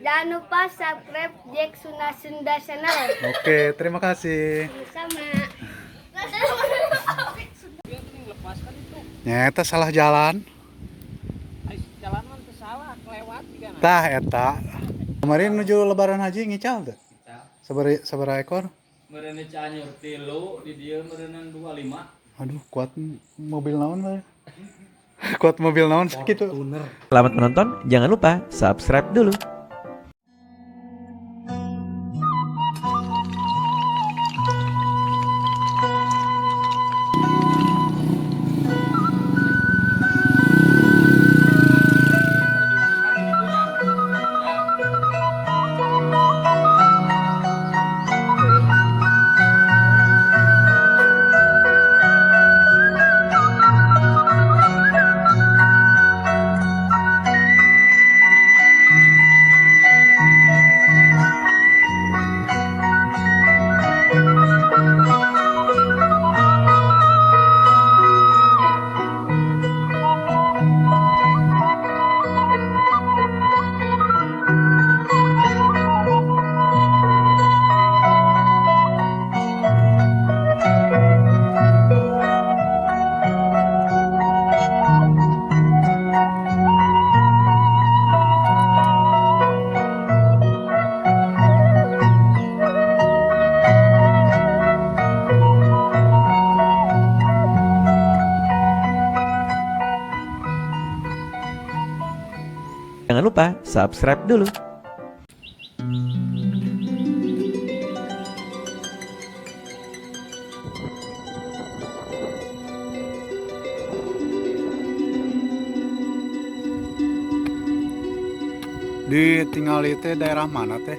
Jangan lupa subscribe Jack Sunda Sunda Channel. Oke, terima kasih. Sama. Nyata salah jalan. Jalan mah teu salah, kelewat juga nah. Tah eta. Kemarin menuju lebaran haji ngical teu? Sabaraha ekor? Meureun di Cianjur 3, di dieu meureun 25. Aduh, kuat mobil naon bae. Kuat mobil naon sakitu. Selamat menonton, jangan lupa subscribe dulu. Jangan lupa subscribe dulu. Di tingali teh daerah mana teh?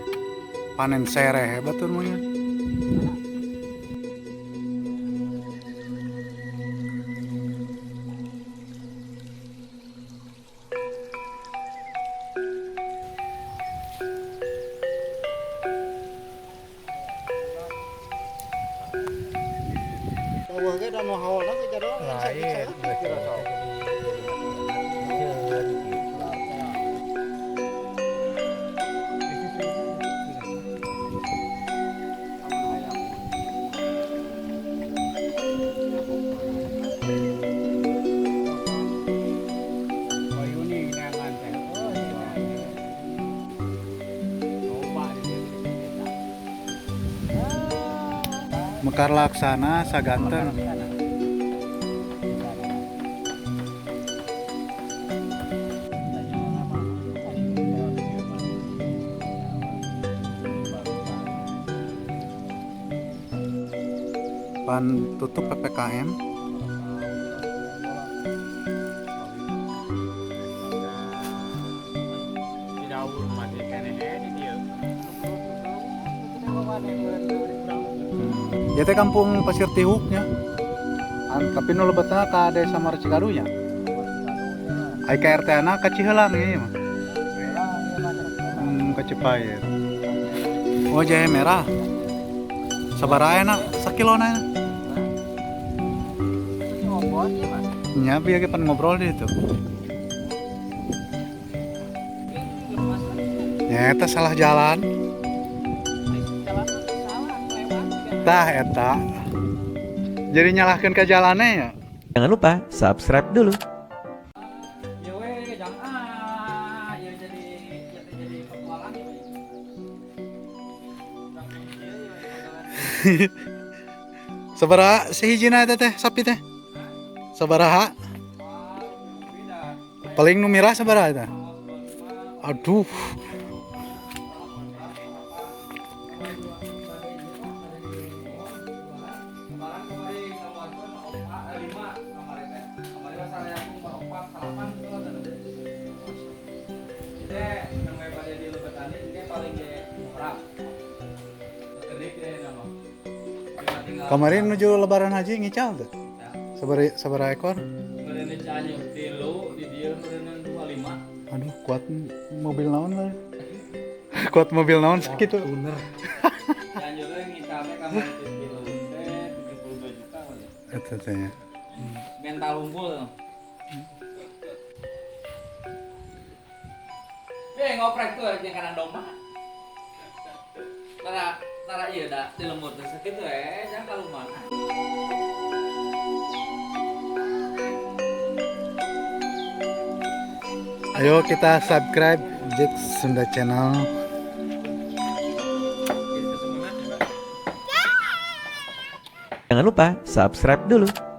Panen sereh hebat tuh mah. Mekar Laksana Saganten. Pan tutup PPKM. Ya teh kampung Pasir Tihuknya. Tapi nu lebetna ka Desa Marcikadunya. Ai ka RT na ka Cihelang ieu mah. Ka Cipayir. Oh, jahe merah. Sabaraha enak sakilona enak. Nya bieu ge pan ngobrol di itu. Nyata salah jalan. Tah eta. Jadi nyalahkan ke jalannya ya. Jangan lupa subscribe dulu. Ya we, jangan ya jadi petualang ya. Sabaraha sehijina eta teh sapi teh? Sabaraha? Paling nu mirah sabaraha eta? Aduh. Kemarin menuju lebaran haji ngical tuh. Sabaraha ekor? Meureun di Cianjur 3, di dieu meureun 25. Aduh, kuat mobil naon bae. Kuat mobil naon sakitu. Cianjur teh ngicalnya kamari teh 3 teh 72 juta we. Eta teh nya. Mental unggul. Ngoprek tuh yang kanan domba. Tara tara iya dah di lembur teh sakitu jangan ka rumah. Ayo kita subscribe Jack Sunda Channel. Jangan lupa subscribe dulu.